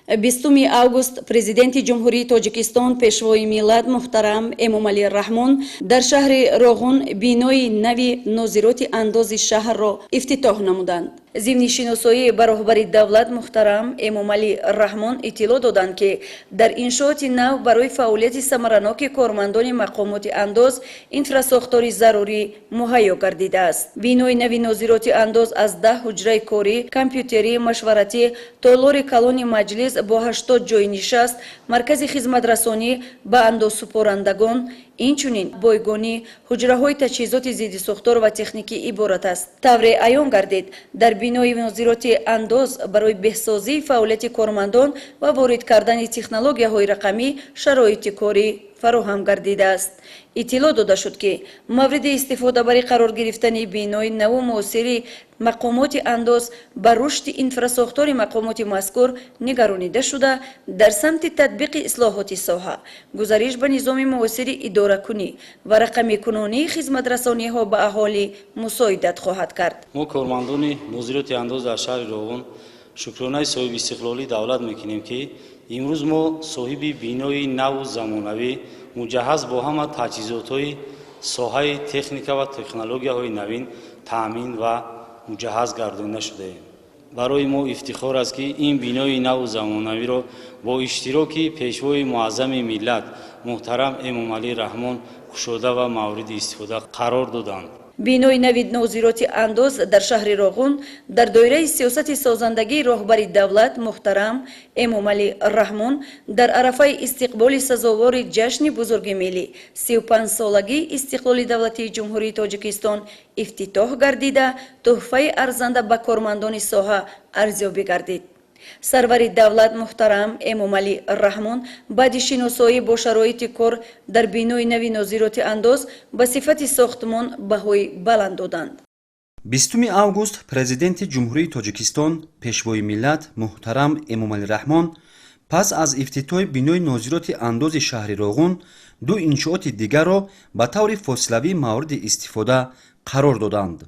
20 август Президенти Ҷумҳурии Тоҷикистон, Пешвои миллат муҳтарам Эмомалӣ Раҳмон дар шаҳри Роғун бинои нави нозироти андози шаҳрро ифтитоҳ намуданд. Зимни шиносоӣ ба роҳбари давлат муҳтарам Эмомалӣ Раҳмон иттилоъ доданд, ки дар иншооти нав барои фаъолияти самараноки кормандони мақомоти андоз инфрасохтори зарурӣ муҳайё гардидааст. Бинои нави нозироти андоз аз 10 ҳуҷраи корӣ, компютерӣ, машваратӣ, толори калони маҷлис бо 80 ҷойи нишаст, маркази хизматрасонӣ ба андозсупорандагон, инчунин бойгонӣ, ҳуҷраҳои таҷҳизоти зиддисӯхтор ва техникӣ иборат аст. Тавре аён гардид, дар бинои нозироти андоз барои беҳсозии фаъолияти кормандон ва ворид кардани технологияҳои рақамӣ шароити корӣ фароҳам гардидааст. Иттилоъ дода шуд, ки мавриди истифодабарӣ қарор гирифтани бинои наву муосири мақомоти андоз ба рушди инфрасохтори мақомоти мазкур нигаронида шуда, дар самти татбиқи ислоҳоти соҳа, гузариш ба низоми муосири идоракунӣ ва рақамикунонии хизматрасониҳо ба аҳолӣ мусоидат хоҳад кард. Мо, кормандони нозироти андоз дар шаҳри Роғун, шукронаи соҳибистиқлолии давлат мекунем, ки имрӯз мо соҳиби бинои наву замонавӣ, муҷаҳҳаз бо ҳама таҷҳизотҳои соҳаи техника ва технологияҳои навин таъмин ва муҷаҳҳаз гардонида шудаем. Барои мо ифтихор аст, ки ин бинои наву замонавиро бо иштироки Пешвои муаззами миллат муҳтарам Эмомалӣ Раҳмон кушода ва мавриди истифода қарор доданд. Бинои нави нозироти андоз дар шаҳри Роғун дар доираи сиёсати созандагии роҳбари давлат муҳтарам Эмомалӣ Раҳмон дар арафаи истиқболи сазовори ҷашни бузурги миллӣ, 35-солагии истиқлоли давлатии Ҷумҳурии Тоҷикистон ифтитоҳ гардида, тӯҳфаи арзанда ба кормандони соҳа арзёбӣ гардид. Сарвари давлат муҳтарам Эмомалӣ Раҳмон баъди шиносоӣ бо шароити кор дар бинои нави нозироти андоз ба сифати сохтмон баҳои баланд доданд. 20 август Президенти Ҷумҳурии Тоҷикистон, Пешвои миллат муҳтарам Эмомалӣ Раҳмон пас аз ифтитоҳи бинои нозироти андози шаҳри Роғун ду иншооти дигарро ба таври фосилавӣ мавриди истифода қарор доданд.